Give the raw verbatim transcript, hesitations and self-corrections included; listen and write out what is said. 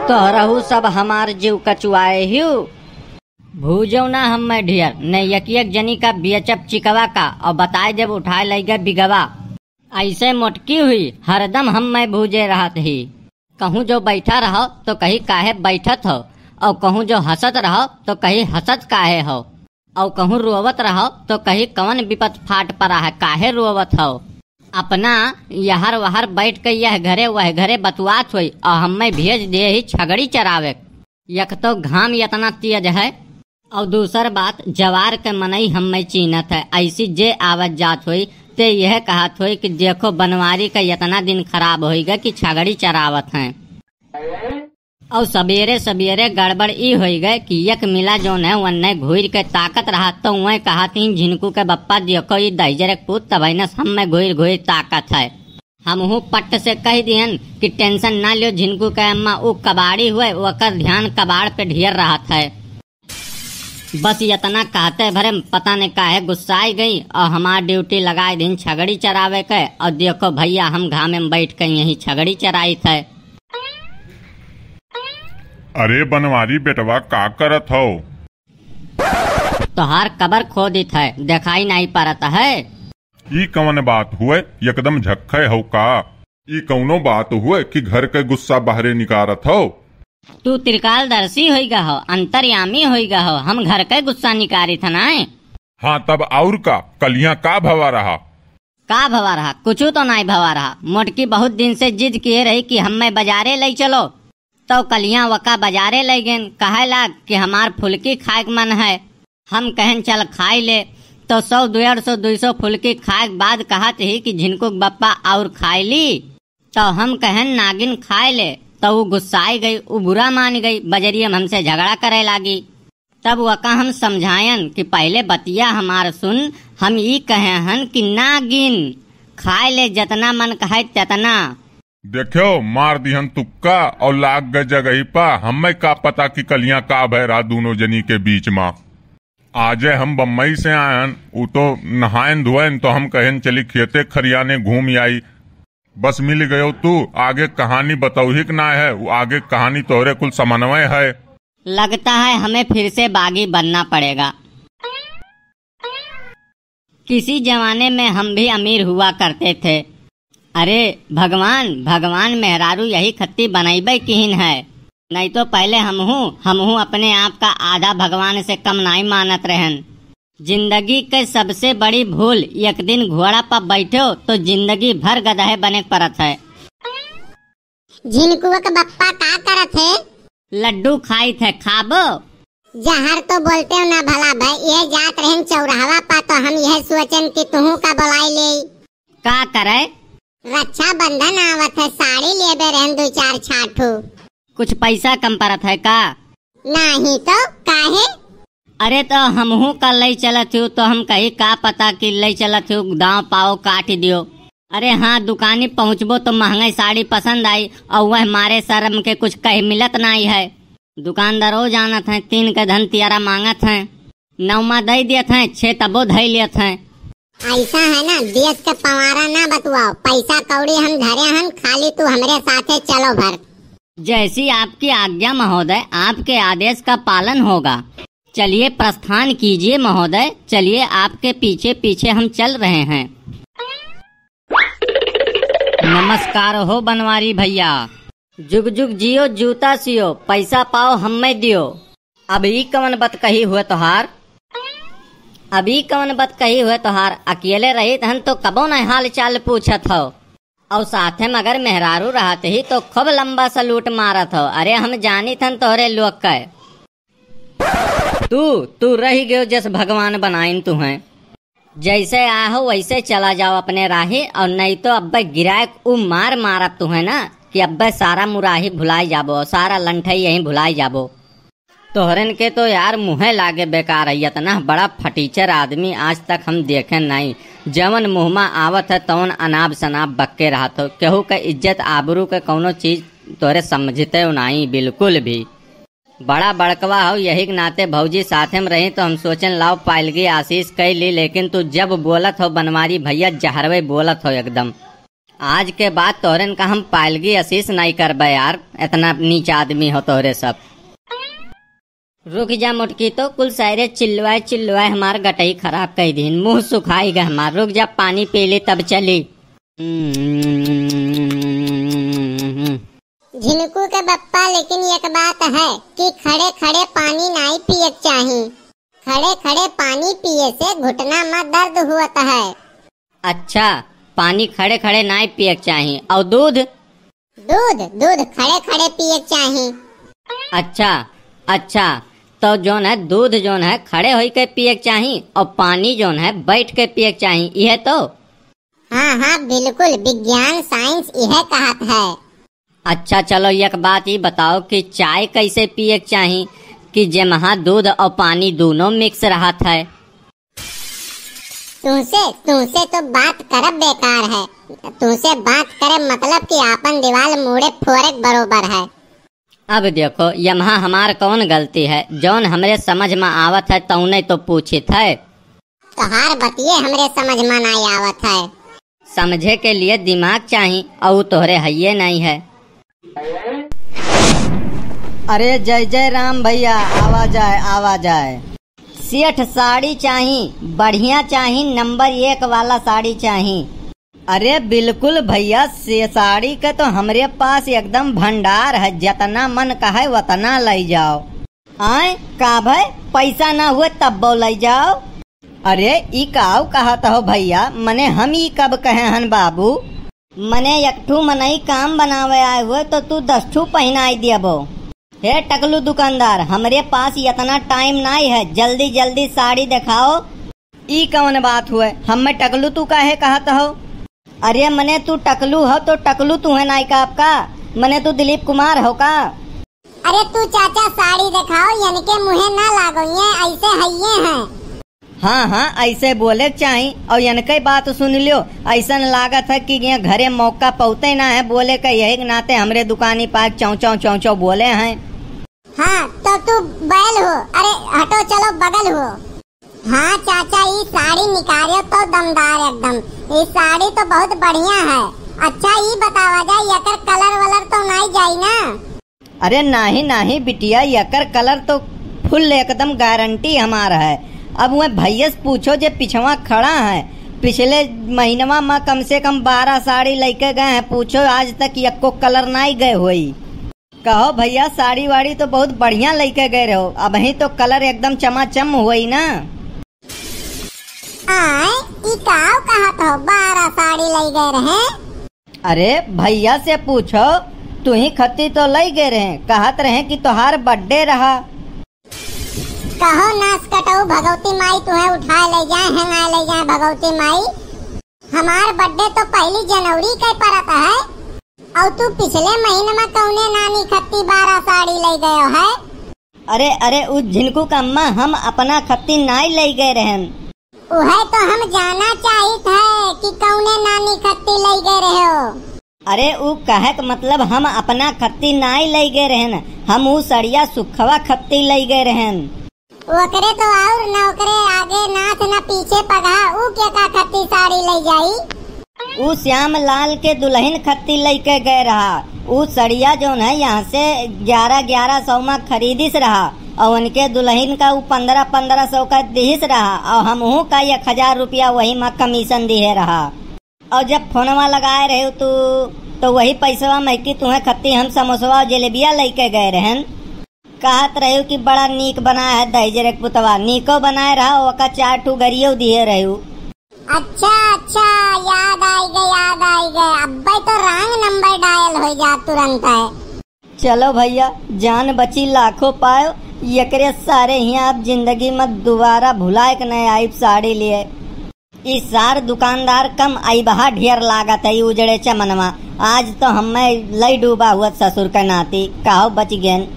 तोहरहू सब हमार जीव कचुआए हिउ। भूजो ना हम्मे ढेर, ने एक एक जनी का बेचब चिकवा का, और बताए देब उठाए लइगे बिगवा। ऐसे मोटकी हुई, हरदम हम्मे भूजे रहत ही। कहूँ जो बैठा रहो, तो कही काहे बैठत हो, और कहूँ जो हँसत रहो, तो कही हँसत काहे हो, और कहूँ रोवत रहो, तो कही कवन विपत फाट परा है, काहे रोवत हो। अपना यहर वहर बैठ के यह घरे वह घरे बतुआत होई, और हम्मे भेज दे ही छगड़ी चरावे। एक तो घाम इतना तेज है, और दूसर बात, जवार के मनई हम्मे चीन्हत है। ऐसी जे आवत जात होई, ते यह कहत होई कि देखो, बनवारी का इतना दिन खराब होई गए कि छगड़ी चरावत हैं। और सबेरे सबेरे गड़बड़ ई होई गए कि एक मिला जौन है, वन्ने घूर के ताकत रहा, तो वह कहत ही, "झिनकू के बप्पा, देखो, ई दहिजरे के पूत तबहिनस हम्मे घूर घूर ताकत है।" हमहू पट्ट से कह दिहन कि tension ना लियो झिनकू के अम्मा, ऊ कबाड़ी हुए, ओकर ध्यान कबाड़ पे ढेर रहत है। बस इतना कहते भरे पता नहीं काहे गुस्साई गई और हमार duty लगाए दिन छगड़ी चरावे के। और देखो भैया, हम घामे में बैठ के यहीं छगड़ी चराइत है। अरे बनवारी बेटवा, का करत हो? तोहार कबर खोदित है, देखाई नहीं परत है। ई कवन बात हुए, एकदम झक्खे हो का? ई कौनो बात हुए कि घर के गुस्सा बाहरे निकारत हो? तू त्रिकालदर्शी होई गा हो, अंतर्यामी होई गा हो, हम घर के गुस्सा निकारित है नाय। हाँ, तब और का, कलियां का भवा रहा? का भवा रहा, कुछू तो नाय भवा रहा। मोटकी बहुत दिन से जिद किए रही कि हम्मे बाजारे लई चलो, तो कलियां वका बाजारे लई गेन, कहे लाग कि हमार फुलकी खाए के मन है। हम कहन चल खाई ले, तो सौ, डेढ़ सौ, दुई सौ फुलकी खाए के बाद कहत ही कि झिनकू के बप्पा और खाई ली, तो हम कहन नागिन खाए ले, तो ऊ गुस्साई गई, ऊ बुरा मान गई, बजरिया में हमसे झगड़ा करे लागी। तब वका हम समझायन कि पहले बतिया हमार सुन, हम ई कहे हन कि नागिन खाए ले, जतना मन कहे तेतना। देखो, मार दिहन तुक्का और लाग गए जगही पा। हमें का पता कि कलियां का भय रहा दोनों जनी के बीच मा। आजे हम बम्बई से आयन, उ तो नहायन धोयन, तो हम कहन चली खेते खरियाने घूम आई। बस मिल गयो तू, आगे कहानी बतौही के ना है, उ आगे कहानी तोहरे कुल समन्वय है। लगता है हमें फिर से बागी बनना पड़ेगा। किसी जमाने में हम भी अमीर हुआ करते थे। अरे भगवान, भगवान मेहरारू यही खत्ती बनैबे किहिन है, नहीं तो पहले हमहू, हमहू अपने आप का आधा भगवान से कम नाई मानत रहन। जिंदगी के सबसे बड़ी भूल, एक दिन घोड़ा पर बैठो तो जिंदगी भर गदहे बने के पड़त है। झिनकुआ के बप्पा का करत है? लड्डू खाइत है, खाबो? जहर तो बोलते हो ना भला भाई, ये जात रहन चौराहवा पा तो हम यह सोचन कि तुहू का बुलाई ले। का करे? रक्षाबंधन आवत है, साड़ी लेबे रहन दो चार छाठू। कुछ पैसा कम परत है का? नाही तो काहे? अरे तो हमहू का लई चलत हूँ, तो हम कही का पता कि लई चलत हूँ, दाव पाव काट दियो। अरे हाँ, दुकानी पहुँचबो तो महंगाई साड़ी पसंद आई, और वह मारे शर्म के कुछ कह मिलत नाई है। दुकानदारो जानत हैं, तीन के धन तियारा मांगत हैं, नौमा दई दियत हैं, छे तबो धई लियत हैं। ऐसा है ना, देश के पंवारा ना बतुआओ, पैसा कौड़ी हम धरे हन, खाली तू हमरे साथे चलो भर। जैसी आपकी आज्ञा महोदय, आपके आदेश का पालन होगा। चलिए प्रस्थान कीजिए महोदय, चलिए आपके पीछे पीछे हम चल रहे हैं। नमस्कार हो बनवारी भैया। जुग जुग जियो जूता सियो, पैसा पाओ हम्मे दियो। अब ई कवन बत कही हुए तोहार? अब ई कवन बत कही हुए तोहार? अकेले रहित हन तो कबो न हाल चाल पूछत हो, और साथे में अगर मेहरारू रहत ही तो खूब लंबा सलूट मारत हो। अरे हम जानित हन तोहरे लोग के। तू, तू रह गयो जस भगवान बनाइन तुहें। जैसे आए हो वैसे चला जाओ अपने राही, और नहीं तो अब्बे गिराए उ मार मारब तुहें ना कि अब्बे सारा मुराही भुलाई जाबो, सारा लंठई यहीं भुलाई जाबो। तोहरन के तो यार मुँहे लागे बेकार है, इतना बड़ा फटीचर आदमी आज तक हम देखे नहीं। जवन मुँह मा आवत है तवन अनाप शनाप बक्के रहत हो, केहू के इज्जत आबरू के कौनो चीज तोहरे समझते हो नहीं बिल्कुल भी। बड़ा बड़कवा हो, यही के नाते भौजी साथे में रही तो हम सोचन लाओ पायलगी आशीष कई ली, लेकिन तू जब बोलत हो बनवारी भैया जहरवे बोलत हो एकदम। आज के बाद तोहरेन का हम पायलगी आशीष नाई करबे यार, इतना नीच आदमी हो तोहरे सब। रुक जा मोटकी, तो कुल सारे चिल्लवाए चिल्लवाए हमार गटई खराब कइ दीन, मुँह सुखाई गए हमार। रुक जा, पानी पी ली तब चली। झिनकू के बप्पा, लेकिन एक बात है कि खड़े खड़े पानी नाई पिए के चाही। खड़े खड़े पानी पिए से घुटना में दर्द होत है। अच्छा, पानी खड़े खड़े नाई पिए के चाही। और दूध? दूध, दूध खड़े खड़े पिए के चाही। अच्छा, अच्छा, तो जौन है दूध जौन है खड़े होई के पिए के चाही और पानी जौन है बैठ के पिए के चाही, यह तो? हाँ, हाँ, बिल्कुल, विज्ञान साइंस यह कहत है। अच्छा, चलो, एक बात ई बताओ कि चाय कैसे पिए के चाही कि जेमहा दूध और पानी दोनों मिक्स रहत है? तुमसे, तुमसे तो बात करब बेकार है। तुमसे बात करे मतलब कि आपन दीवाल मूड़े फोरे के बरोबर है। अब देखो, यमहा हमार कौन गलती है? जौन हमरे समझ में आवत है, तौने तो पूछित है। तोहार बतिये हमरे समझ में नाई आवत है। समझे के लिए दिमाग चाही, और तोहरे हइये नाई है। अरे जय जय राम भैया, आवा जाए, आवा जाए। सेठ, साड़ी चाही, बढ़िया चाही, नंबर एक वाला साड़ी चाही। अरे बिल्कुल भैया, से साड़ी के तो हमरे पास एकदम भंडार है, जतना मन कहे वतना लई जाओ। आय, का भय, पैसा ना हुए तब्बो लई जाओ। अरे, ई काऊ कहत हो भैया, मने हम ई कब कहे हन बाबू? मने एक ठू मनई काम बनावे आए हुए तो तू दस ठू पहिनाई दियबो। हे टकलू दुकानदार, हमरे पास इतना टाइम नाई है, जल्दी जल्दी साड़ी देखाओ। ई कौन बात हुए? हम्मे टकलू तू काहे कहत हो? अरे मने तू टकलू हो तो टकलू तू है नाई का आपका? मने तू दिलीप कुमार हो का? अरे तू चाचा साड़ी देखाओ, यनके मुँहे ना लागो, ये ऐसे हइये हैं। हाँ, हाँ, ऐसे बोले के चाही। और यनके बात सुन लियो, ऐसन लागत है कि ये घरे मौका पौते ना है बोले के, यही के नाते हमरे दुकानी पाक चौं चौं चौं चौं बोले हैं। हाँ, तो तू बैल हो, अरे हटो, चलो बगल हो। हाँ चाचा, ई साड़ी निकारियो तो दमदार एकदम। ई साड़ी तो बहुत बढ़िया है। अच्छा, ई बतावा जाए, एकर कलर वलर तो नाई जाई ना? अरे नाही, नाही बिटिया, एकर कलर तो फुल एकदम गारंटी हमार है। अब वह भैया से पूछो जे पिछवा खड़ा है, पिछले महीनवा में कम से कम बारह साड़ी लेके गए हैं, पूछो आज तक यक्को कलर नाई गए होई। कहो भैया, साड़ी वाड़ी तो बहुत बढ़िया लइके गए रहो, अबहीं तो कलर एकदम चमाचम होई ना। आय, ई काव कहत हो, बारह साड़ी लई गए रहे? अरे भैया से पूछो, तुही खत्ती तो लई गए रहे, कहत रहे कि तोहार बर्थडे रहा। कहो नास कटऊ, भगवती माई तुहे उठाए ले जाए, हेंगाए ले जाए भगवती माई। हमार बर्थडे तो पहली जनवरी के परत है, और तू पिछले महीने में कौने नानी खत्ती बारह साड़ी ले गयो है? अरे, अरे, उ झिनकू का अम्मा, हम अपना खत्ती नाई ले गए रहन। उहे तो हम जाना चाहित है कि कौने नानी खत्ती ले गए रहे हो। अरे, उ कहे के मतलब हम अपना खत्ती नाई ले गए रहन, हम उ सड़िया सुखवा खत्ती ले गए रहन। ओकरे तो और न ओकरे आगे नाथ न पीछे पगहा, ऊ के का खत्ती साड़ी ले जाई? ऊ श्याम लाल के दुल्हन खत्ती लइके गए रहा। ऊ सड़िया जौन है यहाँ से ग्यारह ग्यारह सौ में खरीदिस रहा और उनके दुल्हन का ऊ पन्द्रह पन्द्रह सौ का दिहिस रहा और हमहू का एक हजार रुपया वही में कमीशन दिहे रहा। और जब फोनवा लगाए रहे तू तो वही पैसवा में कि तुहे खत्ती हम समोसवा और जलेबिया लइके गए रहन। कहत रहे कि बड़ा नीक बनाए है दहिजरे के पुतवा, नीको बनाए रहा, ओका चार ठू गरियो दिए रहे। अच्छा, अच्छा, याद आई गए, याद आई गए, अब्बे तो wrong number dial हो जा तुरंत है। चलो भैया, जान बची लाखों पायो, एकरे सारे हियाँ अब जिंदगी में दोबारा भुलाए के नहीं आइब साड़ी लिए। ई सार दुकानदार कम अइबहा ढेर लागत है, ई उजड़े चमनवा। आज तो हमें लई डूबा हुआ ससुर के नाती, कहो बच गेन।